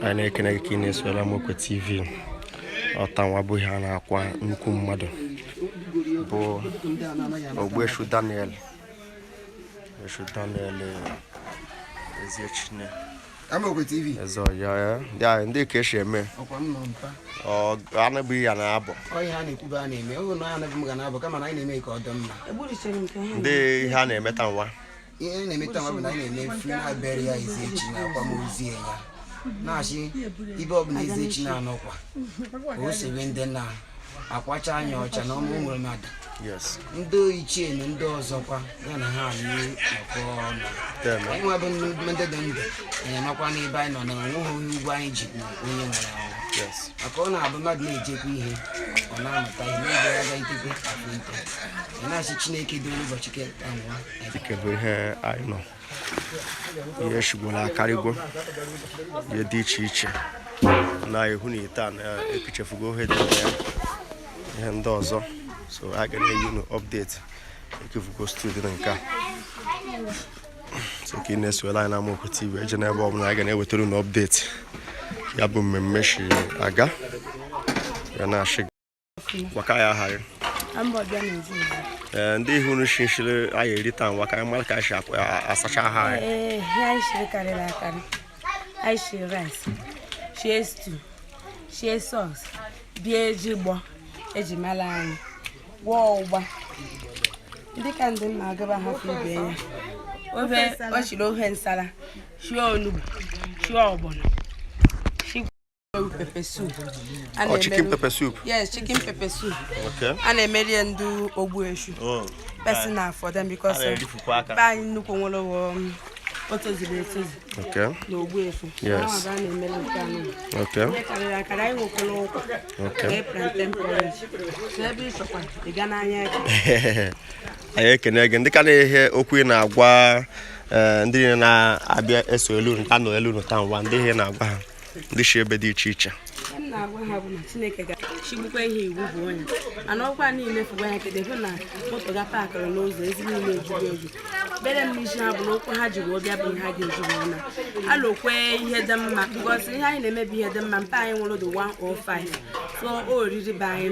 Anyị na-ekene gị ka ị na-esola Amaokwe TV. Ọtanwa bụ ihe a na-akwa nnukwu mmadụ bụ Ogbueshi Daniel Eshu Daniel Eziechine. Amaokwe TV. Eze ọya ya ndị a ndị ka esi eme. Ọkwa m nọ mpa. Ọ anabụghị ya na-abụ. Ọ ihe a na-ekwube a na-eme ọ bụ na anaghị m ga na-abụ, kama na anyị na-eme ka ọ dị mma. Ndị ihe a na-eme taa nwa. Ihe anyị na-eme taa bụ na anyị na-eme funeral burial Ezechi na akwamozu ya, na-achị ibe ọbụla Ezechi na-anọkwa ka o sebe ndị na-akwacha anya ọcha na ọmụ nwere mmadụ. Ndị ichie na ndị ọzọkwa ya na ha nọkọ ọnụ. Deme. Anyị nwa bụ ndị dị ndụ, anyị amakwa n'ebe anyị nọ na onweghị onye ugwu anyị ji onye nwụrụ anwụ. Maka ọ na-abụ mmadụ na-ejekwa ihe, ọ na-amụta ihe n'ebe ya ga itekwe afọ ite. Ị na-asị Chineke dị ụbọchị keta nwa. Ike bụ ihe anyị nọ, ihe eshigbola akarịgo, ihe dị iche iche na-ehu na ite a na-ekichefugo ihe dị na ya, ihe ndị ọzọ. So a ga na-enye unu update. Ekefugo stew dị na nke a. So ka ị na-esola anyị na Amaokwe TV, eje n'ebe ọbụla anyị ga na-ewetara unu update ya bụ mmemme shi aga ya na-achị gwaka ya aha gị. Ee, ndị ihe unu shinshiri anyị eri taa nwa, ka anyị mara ka anyị si asacha ha anyị. Ee, ihe anyị shiri karịrị akarị. Anyị shiri rice, shie stew, shie sauce, bie ji gbọ eji mara anyị, gwọọ ụgba. Ndị ka ndị mma agaba hapụ ibe ya ofe. O shiri ofe nsala, shie onugbu, shie ọgbọnọ, shie pepper soup. A Ọ chicken na-emerụ- pepper soup? Yes, chicken pepper soup. Okay. A na-emeri ya ndị Ogbueshi. Oh. Personal for them because A na-erifukwa aka. be anyị nnukwu nwere o tozuru etozu na Ogbuefi. Ahụ a na-emere nke anụ. Ihe karịrị akarị, anyị nwekwara ụkwa. Ee, plantain porridge. So ebe ị chọkwa, ị ga n'anya eke. Anyị ekene gị. Ndị ka na-ehe okwu ị na-agwa ndị niile na-abịa eso elu unu, anọ elu unu taa nwa, ndị ihe na-agwa ha, ndị si ebe dị iche iche? Ihe m na-agwa ha bụ na Chineke ga-chigbukwa ihe iwu bụ onye mana ọkwa niile fụgwa ya kedu hụ na moto ga pakịrị n'ụzọ ezi niile ejugo eju. Bere m n'isi ha bụ na ụkwụ ha ji wee bịa bụ ihe ha ga-eji wee na alụkwe ihe dị mma, because ihe anyị na-eme bụ ihe dị mma. Mpa anyị nwụrụ dị 105, so o oriri be anyị.